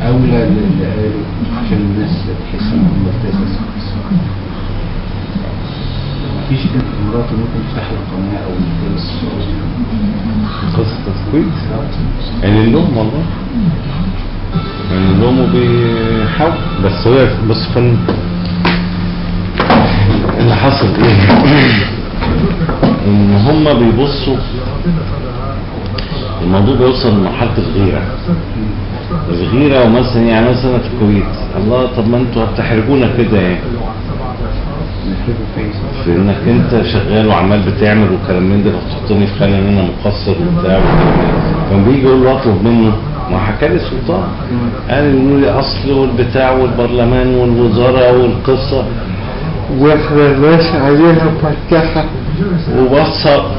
اولى للي قاله عشان الناس تحس انه ملتزم. مفيش بنت اماراتي ممكن يفتح له قناة او يتجوز السعودي. قصة كويس يعني اللوم والله، يعني اللوم بيحاول، بس هو بص فن اللي حصل ايه؟ ان هما بيبصوا الموضوع بيوصل لمرحلة الغيرة. الغيرة ومثلا يعني مثلا في الكويت، الله طب ما انتوا هتحرجونا كده يعني في انك انت شغال وعمال بتعمل وكلام من ده، فتحطني في خانه ان انا مقصر وبتاع وكلام من ده. كان بيجي يقول له اطلب منه، ما حكى لي السلطان قال يقولوا لي اصل والبتاع والبرلمان والوزارة والقصه واحنا الناس عليها مفتحة وبصه.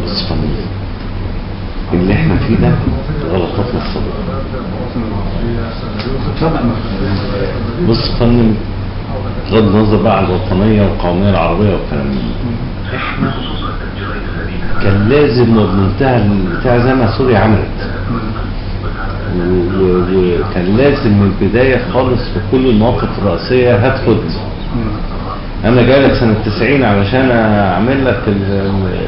بس اللي احنا فيه ده غلطاتنا السابقة. بص فندم، بغض النظر بقى عن الوطنية والقوميه العربية والكلام ده، احنا كان لازم وبمنتهى البتاع زي ما سوريا عملت، وكان لازم من البداية خالص في كل المواقف الرئيسية هات خد. انا جاي لك سنة 90 علشان اعمل لك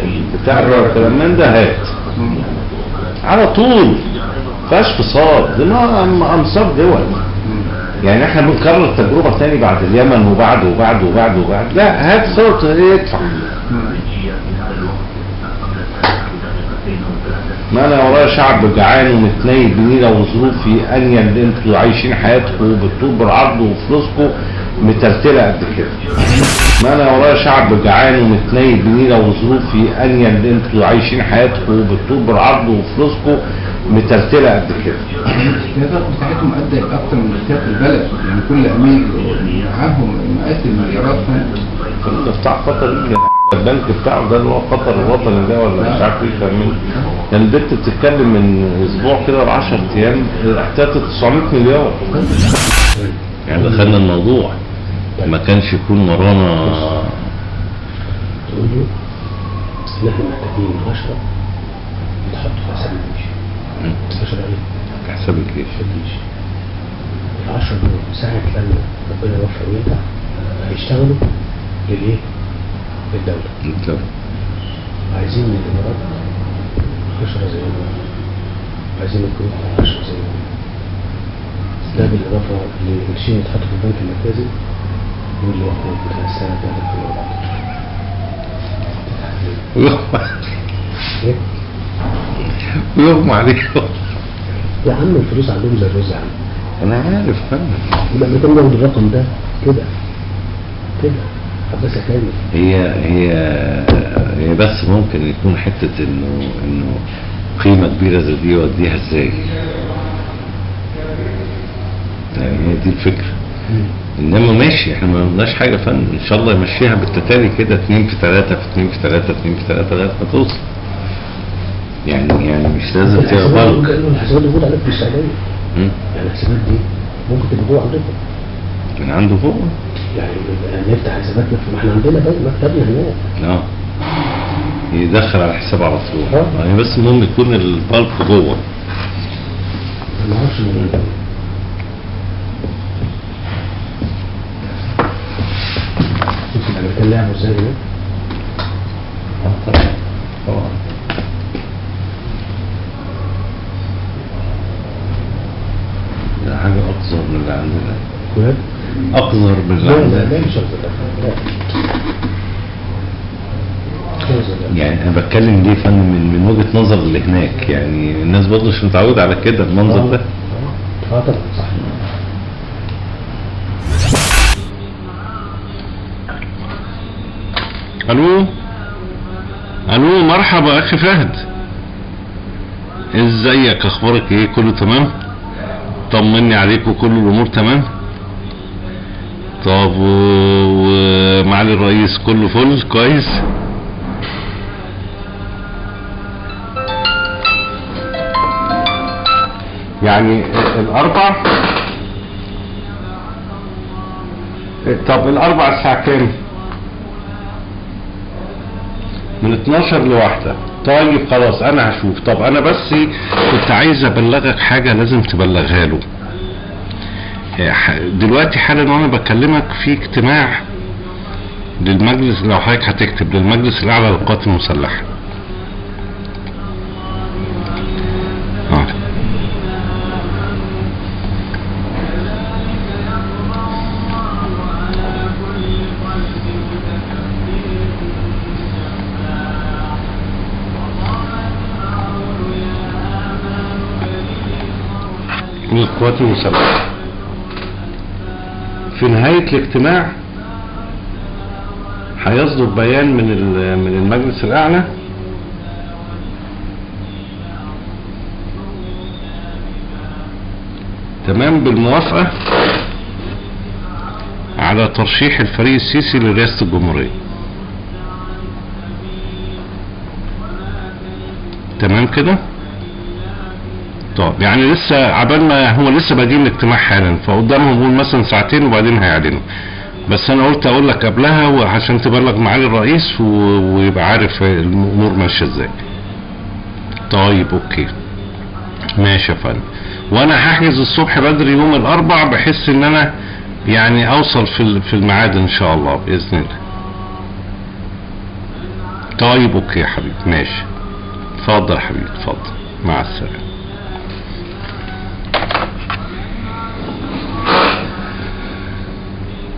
البتاع ده والكلام من ده، هات على طول، مفيهاش فصال، دي امصار دول. يعني احنا بنكرر التجربة تاني بعد اليمن وبعد وبعد وبعد وبعد، لا هات صوت ادفع. ما انا ورايا شعب جعان ومتنيل بنيله وظروفي انيل اللي انتوا عايشين حياتكم وبالطول بالعرض وفلوسكم متلتله قد كده. ما انا ورايا شعب جعان ومتنيل بنيله وظروفي انيل اللي انتوا عايشين حياتكم وبالطول بالعرض وفلوسكم متلتله قد كده. الاحتياطات بتاعتهم ادت اكتر من احتياط البلد، يعني كل امير معاهم مئات المليارات. بتاع قطر البنك بتاعه ده اللي هو قطر الوطني ده ولا مش عارف ايه، كان كان البنت بتتكلم من اسبوع كده ب 10 ايام احتياطت 900 مليار. يعني دخلنا الموضوع ما كانش يكون ورانا. تقول له ان احنا محتاجين 10 يتحطوا في حساب الجيش. 10 ايه؟ في حساب الجيش. الجيش. ال 10 دول ساعة لما ربنا يوفق وينجح هيشتغلوا للايه؟ للدولة. للدولة. عايزين من الإمارات 10 زي ما، عايزين الكويت 10 زي ما. ده بالإضافة للقرشين اللي اتحطوا في البنك المركزي واللي هو بتاع السنة بتاعت 2014. إيه؟ ويغمى عليهم. يا عم الفلوس عندهم زي الرز يا عم. أنا عارف فندم. يبقى ما كانوا ياخدوا الرقم ده كده كده. بس هي هي هي بس ممكن يكون حتة انه قيمة كبيرة زي دي يوديها ازاي؟ يعني هي دي الفكرة. انما ماشي، احنا ما قلناش حاجة فن، ان شاء الله يمشيها بالتتالي كده 2 في 3 في 2 في 3 2 في 3 لغاية ما توصل. يعني مش لازم فيها بلق. الحسابات موجودة عندكم في السعودية. يعني الحسابات دي ممكن تبقى جوه عندكم. من عنده فوق؟ يعني نفتح حساباتنا، ما احنا عندنا مكتبنا هناك. اه يدخل على الحساب على طول. يعني بس المهم يكون البلك جوه. ما اعرفش الموضوع ده. شوف الامريكان لعبوا ازاي هناك؟ اه طبعا طبعا. ده حاجة أقذر من اللي عندنا. كولاد؟ أقذر من اللي عندنا. لا مش أقذر. لا. يعني أنا بتكلم ليه فن من وجهة نظر اللي هناك، يعني الناس برضه مش متعودة على كده المنظر ده. اه طبعا صح. ألو ألو، مرحبا أخي فهد، إزيك، أخبارك إيه؟ كله تمام؟ طمني عليك وكل الأمور تمام؟ طب ومعالي الرئيس كله فل كويس؟ يعني الأربع؟ طب الأربع الساعة كام؟ من 12 لواحدة. طيب خلاص انا هشوف. طب انا بس كنت عايز ابلغك حاجة لازم تبلغها له دلوقتي حالا وانا بكلمك. في اجتماع للمجلس، لو حضرتك هتكتب، للمجلس الاعلى للقوات المسلحة. للقوات المسلحة. في نهاية الاجتماع هيصدر بيان من المجلس الأعلى تمام بالموافقة على ترشيح الفريق السيسي لرئاسة الجمهورية. تمام كده؟ طب يعني لسه عبال ما هو لسه بادئين الاجتماع حالا، فقدامهم قول مثلا ساعتين وبعدين هيعلنوا، بس انا قلت اقول لك قبلها وعشان تبلغ معالي الرئيس ويبقى عارف الامور ماشية ازاي. طيب okay ماشي يا فندم. وانا هحجز الصبح بدري يوم الاربع بحيث ان انا يعني اوصل في الميعاد ان شاء الله باذن الله. طيب okay يا حبيبي ماشي، اتفضل يا حبيبي اتفضل، مع السلامة.